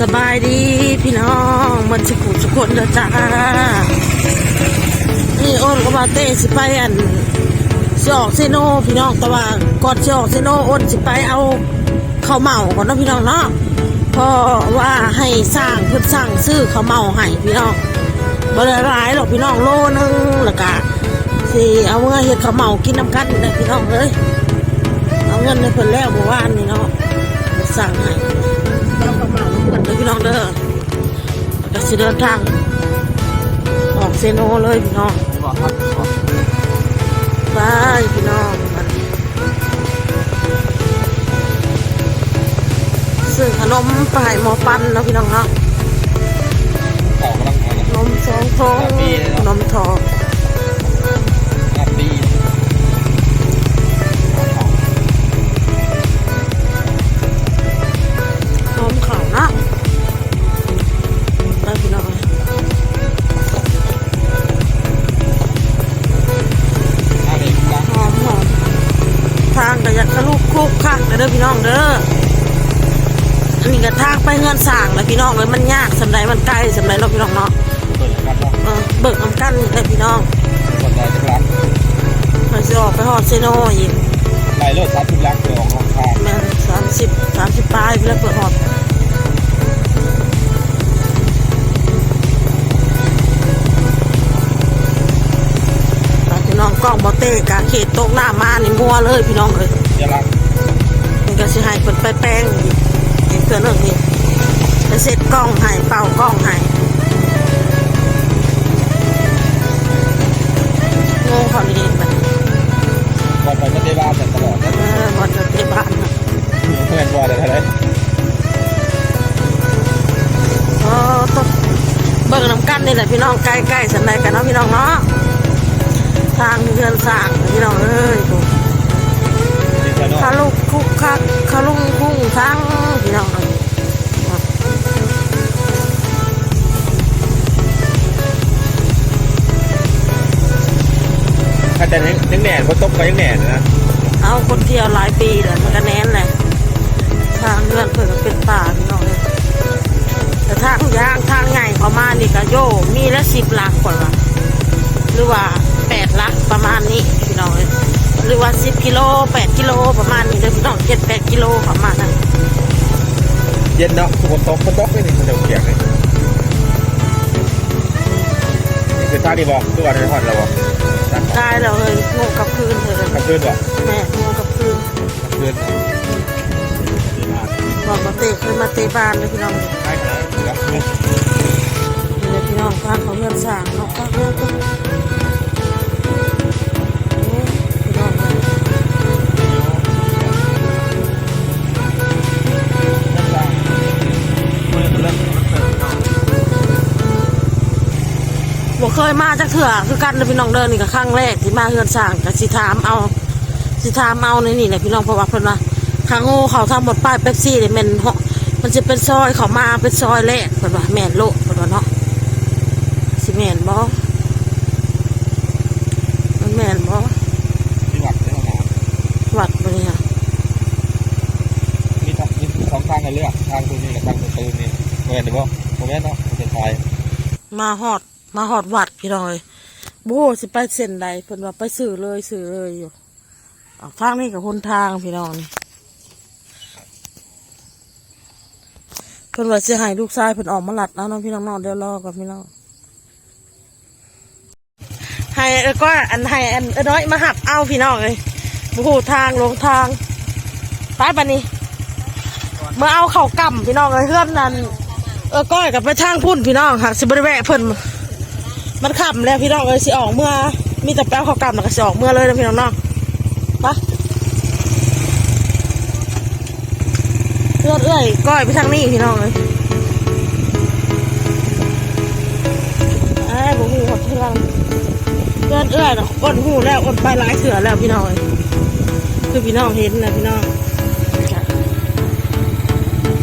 ສະບາຍດີພີ່ນ້ອງເບິດສຸຂູສຸຄົນເດີຈ້າ. ນີ້ໂອນກັບບ່າວເຕ້ຊິໄປ ອັນ ຊິອອກເຊໂນພີ່ນ້ອງ, ແຕ່ວ່າກ່ອນຊິອອກເຊໂນ ໂອນຊິໄປເອົາເຂົ້າເໝົາກ່ອນເນາະພີ່ນ້ອງເນາະ, ເພາະວ່າໃຫ້ຊ່າງເພິ່ນສັ່ງຊື້ເຂົ້າເໝົາໃຫ້ພີ່ນ້ອງ. ບໍ່ໄດ້ຫຼາຍດອກພີ່ນ້ອງ ໂລໜຶ່ງ ແລ້ວກະຊິເອົາເມືອເຮັດເຂົ້າເໝົາກິນນຳກັນນີ້ແຫຼະພີ່ນ້ອງເອີຍ. ເອົາເງິນໃຫ້ເພິ່ນແລ້ວມື້ວານນີ້ເນາະ, ສັ່ງໃຫ້ເອົາເຂົ້າເໝົານຳກັນເດີພີ່ນ້ອງເດີ. ກະຊິເດີນທາງອອກເຊໂນເລີຍພີ່ນ້ອງ. ໄປພີ່ນ້ອງ ຊື້ຂະໜົມໄປໃຫ້ໝໍປັນເນາະພີ່ນ້ອງເນາະ. ຂະໜົມສອງຖົງ ຂະໜົມທອງ ຂະໜົມເຂົ້າເນາະ. ໄປພີ່ນ້ອງ ຫອມໆ. ທາງກະຢາກຄະລຸກຄຸກຄັກເດີພີ່ນ້ອງເດີ. ອັນນີ້ກະທາງໄປເຮືອນຊ່າງແຫຼະພີ່ນ້ອງເອີຍ, ມັນຍາກສ່ຳໃດ ມັນໄກສ່ຳໃດເນາະພີ່ນ້ອງເນາະ. ເບິ່ງນຳກັນເນາະ ເອີ ເບິ່ງນຳກັນນີ້ແຫຼະພີ່ນ້ອງ. ສ່ວນໃຫຍ່ຈັກຫຼັກ ຂ້ອຍຊິອອກໄປຮອດເຊໂນອີກ. ໄລ່ໂລດສາມສິບຫຼັກ ເພື່ອອອກນອກທາງ. ແມ່ນ ສາມສິບ ສາມສິບປາຍພຸ້ນແຫຼະ ເພື່ອຮອດ. ພີ່ນ້ອງ ກ້ອງບໍ່ເຕະກະເຂດຕົກນ້ຳມານີ້ມົວເລີຍພີ່ນ້ອງເອີຍ. ເປັນກະຊິໃຫ້ເພິ່ນໄປແປງອີກ ອີກເທື່ອໜຶ່ງນີ້ ໄປເຊັດກ້ອງໃຫ້ ເປົ່າກ້ອງໃຫ້. ໂງ່ເຂົານີ້ ບໍ່ໄປເຕະບານຕະຫຼອດ. ເອີ ບໍ່ໄປເຕະບານ ແມ່ນບໍ່ໄດ້ເທົ່າໃດ. ເອີ ເບິ່ງນຳກັນນີ້ແຫຼະພີ່ນ້ອງ ໃກ້ໆສ່ຳໃດກັນເນາະພີ່ນ້ອງເນາະ. ທາງເຮືອນຊ່າງພີ່ນ້ອງເອີຍ ຄະລຸກຄຸກຄັກ ຄະລຸງຄຸງຄັງພີ່ນ້ອງເອີຍ. ອາຈານ ຍັງ ຍັງແໜ້ນ ບໍ່ຕົກກະຍັງແໜ້ນນະ. ເອົາ ຄົນທ່ຽວຫຼາຍປີແລ້ວ ມັນກະແໜ້ນແຫຼະ. ທາງເຮືອນເພິ່ນກະເປັນປ່າພີ່ນ້ອງເອີຍ, ແຕ່ທາງຢ່າງ ທາງໃຫຍ່ເຂົ້າມານີ້ກະ ໂຢ ມີແລ້ວສິບຫຼັກກ່ອນວ່າ ຫຼືວ່າແປດຫຼັກປະມານນີ້ພີ່ນ້ອງເອີຍ, ຫຼືວ່າສິບກິໂລ ແປດກິໂລປະມານນີ້ເດີພີ່ນ້ອງ, ເຈັດແປດກິໂລປະມານນັ້ນ. ເຢັນເນາະ ຝົນຕົກ ຝົນຕົກນີ້ ມັນຈະປຽກນີ້. ນີ້ຄືທາງນີ້ບໍ່? ຄືວ່າໄດ້ຮອດແລ້ວບໍ່? ກາຍແລ້ວເຮີ້ຍ ໂງ່ກັບຄືນເຮີ້ຍ. ກັບຄືນບໍ່? ແມ່ນ ໂງ່ກັບຄືນ. ກັບຄືນ. ບອກວ່າເຕະ ເຄີຍມາເຕະບານເດີພີ່ນ້ອງ. ໄປເດີ. ນີ້ແຫຼະພີ່ນ້ອງ ທາງເຂົ້າເຮືອນຊ່າງເນາະ. ໂອ້ຍ ພີ່ນ້ອງເອີຍ. ບໍ່ເຄີຍມາຈັກເທື່ອຄືກັນເດີພີ່ນ້ອງເດີ, ນີ້ກະຄັ້ງແລກທີ່ມາເຮືອນຊ່າງ ກະຊິຖາມເອົາ ຊິຖາມເອົາໃນນີ້ແຫຼະພີ່ນ້ອງ, ເພາະວ່າເພິ່ນວ່າ ທາງໂງ່ເຂົ້າທາງໝົດປ້າຍເປັບຊີນີ້ແມ່ນ ມັນຊິເປັນຊອຍເຂົ້າມາ ເປັນຊອຍແລກ ເພິ່ນວ່າ. ແມ່ນໂລດ ເພິ່ນວ່າເນາະ. ຊິແມ່ນບໍ່? ມັນແມ່ນບໍ່? ທີ່ວັດເດ້ເນາະ. ວັດບໍ່ນີ້ຫະ? ມີ ມີສອງທາງໃຫ້ເລືອກ, ທາງຕົວນີ້ກັບທາງຕົວຕື່ມນີ້. ບໍ່ແມ່ນເດ້ບໍ່? ບໍ່ແມ່ນເນາະ, ເປັນຊາຍ. ມາຮອດ ມາຮອດວັດພີ່ນ້ອງເອີຍ, ບໍ່ຮູ້ຊິໄປເສັ້ນໃດ. ເພິ່ນວ່າໄປຊື່ເລີຍ ຊື່ເລີຍຢູ່. ອອກທາງນີ້ກະຫົນທາງພີ່ນ້ອງນີ້. ເພິ່ນວ່າຊິໃຫ້ລູກຊາຍເພິ່ນອອກມາລັດເອົາເນາະພີ່ນ້ອງເນາະ. ດຽວລໍກ່ອນພີ່ນ້ອງ. ໃຫ້ເອື້ອຍກ້ອຍ ອັນ ໃຫ້ອັນເອື້ອຍນ້ອຍມາຮັບເອົາພີ່ນ້ອງເອີຍ, ບໍ່ຮູ້ທາງ ຫຼົງທາງ. ໄປບາດນີ້ ເມືອເອົາເຂົ້າກ່ຳພີ່ນ້ອງເອີຍ. ເຮືອນອັນເອື້ອຍກ້ອຍກະໄປທາງພຸ້ນພີ່ນ້ອງ, ຫາກຊິບໍ່ໄດ້ແວະເພິ່ນ. ມັນຄ່ຳແລ້ວພີ່ນ້ອງເອີຍ, ຊິອອກເມືອ ມີແຕ່ໄປເອົາເຂົ້າກ່ຳ ແລ້ວກະຊິອອກເມືອເລີຍນະພີ່ນ້ອງເນາະ. ໄປ ເຮືອນເອື້ອຍກ້ອຍໄປທາງນີ້ພີ່ນ້ອງເອີຍ. ອ້າຍ ບໍ່ຮູ້ຮອດເທື່ອ ເຮືອນເອື້ອຍນະ. ອ້ນຮູ້ແລ້ວ ອ້ນໄປຫຼາຍເທື່ອແລ້ວພີ່ນ້ອງເອີຍ, ຄືພີ່ນ້ອງເຫັນນະພີ່ນ້ອງ.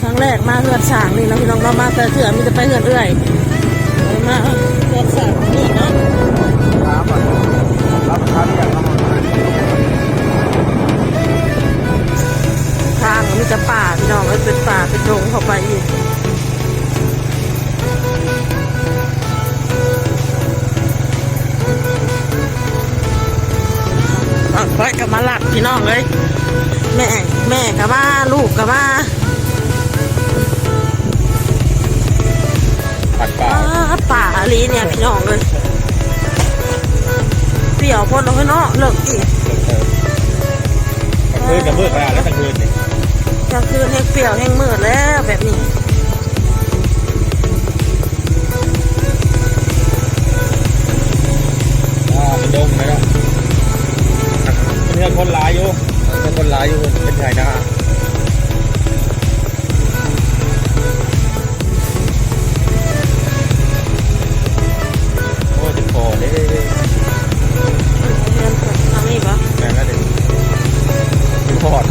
ຄັ້ງແລກມາເຮືອນຊ່າງນີ້ເນາະພີ່ນ້ອງເນາະ, ມາແຕ່ເທື່ອມີແຕ່ໄປເຮືອນເອື້ອຍ, ມາເຮືອນຊ່າງນີ້ເນາະ. ທາງມີແຕ່ປ່າພີ່ນ້ອງເອີຍ, ເປັນປ່າເປັນດົງເຂົ້າໄປອີກ. ພີ່ນ້ອງເອີຍ ແມ່ ແມ່ກໍມາ ລູກກໍມາ. ພັດປ່າ ອ່າ ປ່າອີ່ຫຼີນີ້ພີ່ນ້ອງເອີຍ ປ່ຽວໂພດເນາະ ເນາະ ເລິກອີກ. ເອີ ກາງຄືນກໍມືດຂະໜາດແລ້ວ ກາງຄືນນີ້ ກາງຄືນແຮ່ງປ່ຽວແຮ່ງມືດແລ້ວແບບນີ້. ອ່າ ເປັນດົງເລີຍເນາະ ເຮືອນຄົນຫຼາຍຢູ່ ເຮືອນຄົນຫຼາຍຢູ່ ເປັນໄຖນາ. ໂອ້ຍ ຈະພໍເດ້ ເຮືອນເພິ່ນທາງນີ້ບໍ່? ແມ່ນແລ້ວເດ້ ຊິຮອດ ເ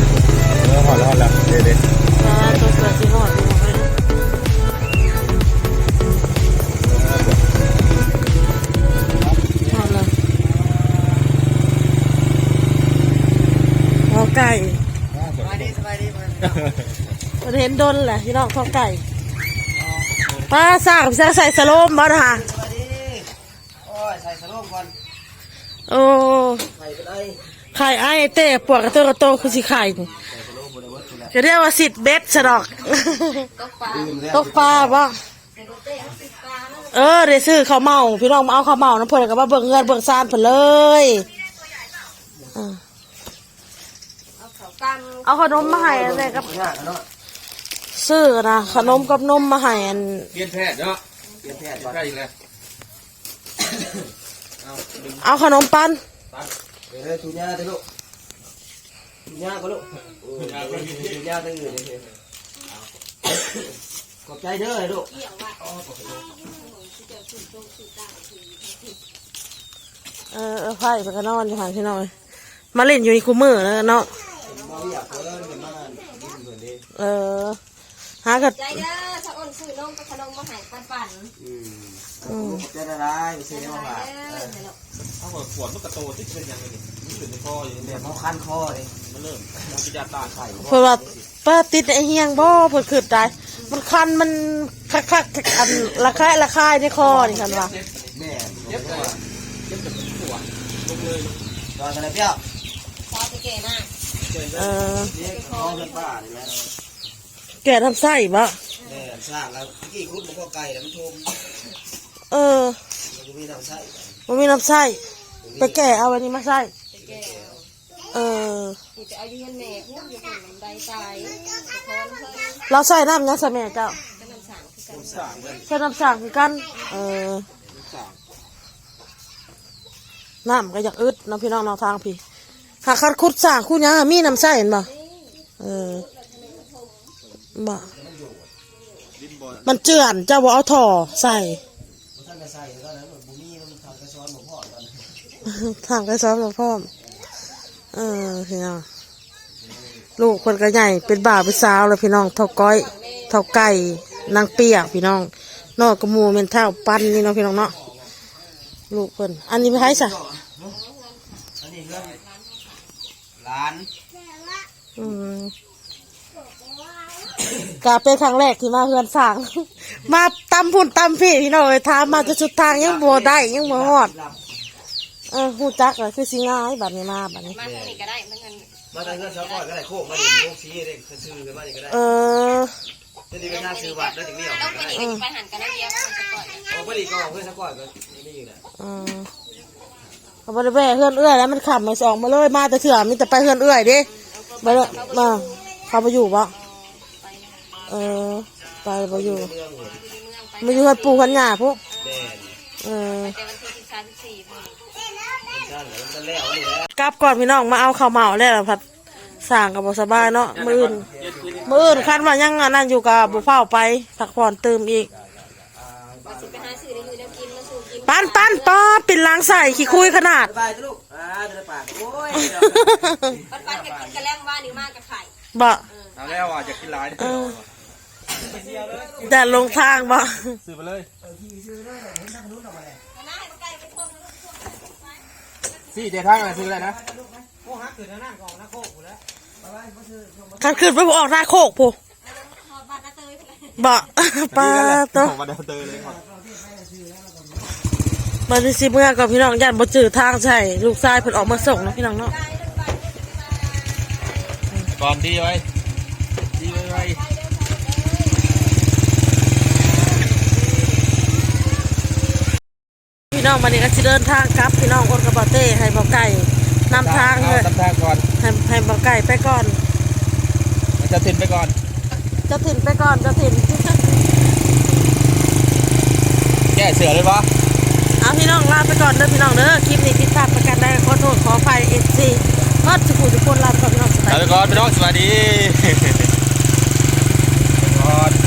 ອີ ຮອດແລ້ວ ຮອດແລ້ວ ເດ້ໆ ສາທຸ ເກືອບຊິຮອດຢູ່. ຮອດແລ້ວ ຮອດໄກ ສະບາຍດີ ສະບາຍດີ ເພິ່ນເຫັນດົນແຫຼະພີ່ນ້ອງ ເຂົ້າໃກ້. ປ້າ ສ້າງ ໃສ່ສະໂລມບໍ່ນະ? ໂອ້ຍ ໃສ່ສະໂລມກ່ອນ. ໂອ້ ໄຂ້ເປັນໄອ ໄຂ້ໄອແຕ່ປວດກະໂຕກະໂຕ ຄືຊິໄຂ້ນີ້ ໃສ່ສະໂລມບໍ່ໄດ້ເບິດພຸ້ນແຫຼະ ກະເລີຍວ່າຊິດເບັດຊະດອກ. ຕົກປາ ຕື່ມແລ້ວ ຕົກປາບໍ່? ເອີ ໄດ້ຊື້ເຂົ້າເໝົາ ພີ່ນ້ອງມາເອົາເຂົ້າເໝົານຳເພິ່ນ ກະມາເບິ່ງເຮືອນເບິ່ງຊານເພິ່ນເລີຍ. ເອີ ເອົາເຂົ້າກັນ ເອົາຂະໜົມມາໃຫ້ແດ່ກັບ ຍາກເນາະ ຊື້ນະ ຂະໜົມກັບນົມມາໃຫ້ອັນ ປ່ຽນແພດເນາະ ປ່ຽນແພດ ປ່ຽນແພດອີກແລ້ວ ເອົາ ເອົາຂະໜົມປັນ ປັນ ເດີ ເດີ ທຸຍາເດີລູກ ທຸຍາກ່ອນລູກ ໂອ້ຍ ທຸຍາເດີ ຂອບໃຈເດີລູກ. ເອີ ເອີ ໄພເພິ່ນກະນອນຢູ່ຫັ້ນພີ່ນ້ອງເອີຍ ມາຫຼິ້ນຢູ່ນີ້ຄູ່ມື້ແລ້ວເນາະ. ມາວຽກເພິ່ນ ມາຫຼິ້ນເພິ່ນເດ້ ເອີ ຫາກັນ ໃຈເດີ ສາວອ້ນຊື້ນົມກັບຂະໜົມມາໃຫ້ປັນໆ. ອືມ ອືມ ຂອບໃຈຫຼາຍໆ ໄປຊື້ແນວມາຝາກ. ເອີ ເອົາຂວດມັນກະໂຕຕິດເປັນຫຍັງນີ້ ມັນຂຶ້ນໃນຄໍຢູ່ ແບບເຮົາຄັນຄໍເດ້ ມັນເລີ່ມ ມັນຊິຢາດຕາຍໄຂ້ ເພິ່ນວ່າ ປ້າ ຕິດໄອຫ່ຽງບໍ່ ເພິ່ນຄຶດໄດ້ ມັນຄັນ ມັນຄັກໆ ອັນລະຄາຍລະຄາຍໃນຄໍນີ້ ເພິ່ນວ່າ. ແມ່ນ ເຈັບແຕ່ ເຈັບແຕ່ປວດລົງເລີຍ ຕອນນັ້ນແຫຼະ ເປັນຫຍັງ ຊາວແກ່ໆມາ. ເອີ ເຈັບຄໍເປັນປ້ານີ້ແຫຼະ ແກ່ນຳໃຊ້ບໍ່? ແມ່ນ ສ້າງແລ້ວ ຕະກີ້ຂຸດບໍ່ພໍໄກ່ແລ້ວມັນຖົມ. ເອີ ມັນບໍ່ມີນ້ຳໃຊ້ ບໍ່ມີນ້ຳໃຊ້ ໄປແກ່ເອົາອັນນີ້ມາໃຊ້ ໄປແກ່ເອົາ. ເອີ ນີ້ໄປເອົາຢູ່ເຮືອນແມ່ພຸ້ນ ຢູ່ພຸ້ນໄດ້ຕາຍ ລາວໃສ່ນ້ຳຫຍັງຊະແມ່ເຈົ້າ? ໃສ່ນ້ຳສ້າງຄືກັນ ໃສ່ນ້ຳສ້າງຄືກັນ. ເອີ ນ້ຳກະຢາກອຶດເນາະພີ່ນ້ອງເນາະ ທາງພີ້ ຫາຄັນຂຸດສ້າງຂຸດຫຍັງມີນ້ຳໃຊ້ແມ່ນບໍ່? ເອີ ບໍ່ ມັນເຈື່ອນ ເຈົ້າບໍ່ເອົາທໍ່ໃສ່ ບໍ່ທັນໄດ້ໃສ່ ບໍ່ມີ ທາງໄກສອນບໍ່ພ້ອມ ທາງໄກສອນບໍ່ພ້ອມ. ເອີ ພີ່ນ້ອງ ລູກເພິ່ນກະໃຫຍ່ເປັນບ່າວເປັນສາວແລ້ວພີ່ນ້ອງ ເຖົ້າກ້ອຍ ເຖົ້າໄກ່ ນາງປຽກພີ່ນ້ອງ ນ້ອຍກວ່າໝູ່ແມ່ນທ້າວປັນນີ້ເນາະພີ່ນ້ອງເນາະ ລູກເພິ່ນ. ອັນນີ້ໃຜຊະ? ອັນນີ້ເຮືອນຫຼານ. ອືມ ກະເປັນຄັ້ງແລກທີ່ມາເຮືອນຊ້າງ ມາຕຳພຸ້ນຕຳພີ້ພີ່ນ້ອງເອີຍ ຖາມມາແຕ່ສຸດທາງ ຍັງບໍ່ໄດ້ ຍັງບໍ່ຮອດ. ເອີ ຮູ້ຈັກແລ້ວຄືຊິງ່າຍ ບາດນີ້ມາ ບາດນີ້ ມາທາງນີ້ກະໄດ້ ທາງນັ້ນ ມາທາງເຮືອນສາວກ້ອຍກະໄດ້ ໂຄ້ງມານີ້ ໂຄ້ງສີເດ້ ຄືຊື່ຂຶ້ນມານີ້ກະໄດ້. ເອີ ຕົວນີ້ເປັນທາງຊື່ວັດເດີ ຈັ່ງນີ້ອອກ ຕ້ອງໄປນີ້ ໄປຫັ້ນກະໄດ້ດຽວ ສາວກ້ອຍ ອອກໄປນີ້ກະອອກເຮືອນສາວກ້ອຍກະນີ້ແຫຼະ. ເອີ ກະບໍ່ໄດ້ແວ່ເຮືອນເອື້ອຍແລ້ວ ມັນຄ່ຳ ຊິອອກມາເລີຍ ມາແຕ່ເທື່ອມີແຕ່ໄປເຮືອນເອື້ອຍເດ້ ບໍ່ໄດ້ມາ. ເຂົາບໍ່ຢູ່ບໍ່? ເອີ ໄປບໍ່ຢູ່ ມາຢູ່ເຮືອນປູ່ເຮືອນຍ່າພຸ້ນ. ເອີ ກັບກ່ອນພີ່ນ້ອງ ມາເອົາເຂົ້າເໝົາແລ້ວພັດ ສ້າງກະບໍ່ສະບາຍເນາະ ມື້ອື່ນ ມື້ອື່ນຄັນວ່າຍັງອັນນັ້ນຢູ່ກະບໍ່ຟ້າວໄປ ພັກຜ່ອນຕື່ມອີກ. ວ່າຊິໄປຫາຊື້ແນວຢູ່ແນວກິນມາສູ່ກິນ. ປັນ ປັນ ປາ ປິ່ນຫຼັງໃສ່ ຂີ້ຄຸຍຂະໜາດ. ສະບາຍຕິລູກ ອ່າ ຈະໄດ້ປາກ ໂອ້ຍ ປັນໆ ກະກິນກະແລງ ວານນີ້ມາກະໄຂ່ ບໍ່ ເອີ ເອົາແລ້ວວ່າຢາກກິນຫຼາຍ. ເອີ ຢ້ານຫຼົງທາງບໍ່? ຊື້ໄປເລີຍ ຊີ້ແຕ່ທາງນັ້ນຊື້ໄດ້ນະ. ຄັນຂຶ້ນໄປບໍ່ອອກນາໂຄກພຸ້ນ ບໍ່ ປາໂຕ. ບັດນີ້ຊິເມືອກ່ອນພີ່ນ້ອງ ຢ້ານບໍ່ຈື່ທາງ ຊິໃຫ້ລູກຊາຍເພິ່ນອອກມາສົ່ງເນາະພີ່ນ້ອງເນາະ. ຕອນດີໄວ້ ດີໄວໆ ພີ່ນ້ອງ ບັດນີ້ກໍຊິເດີນທາງກັບ ພີ່ນ້ອງ ອົດກັບບ່າວເຕ້ ໃຫ້ບ່າວໄກ່ນຳທາງເລີຍ ນຳທາງກ່ອນ ໃຫ້ ໃຫ້ບ່າວໄກ່ໄປກ່ອນ ເຈົ້າຖິ່ນໄປກ່ອນ ເຈົ້າຖິ່ນໄປກ່ອນ ເຈົ້າຖິ່ນ ແກ້ເສື້ອເລີຍບໍ່? ເອົາ ພີ່ນ້ອງ ລາໄປກ່ອນເດີ ພີ່ນ້ອງເດີ ຄລິບນີ້ຜິດພາດປະການໃດ ຂໍໂທດຂໍອະໄພ ເອັຟຊີ ເບິດສູ່ຜູ້ທຸກຄົນ ລາໄປກ່ອນ ພີ່ນ້ອງ ສະບາຍດີ ລາໄປກ່ອນ ພີ່ນ້ອງ ສະບາຍດີ ໄປກ່ອນ.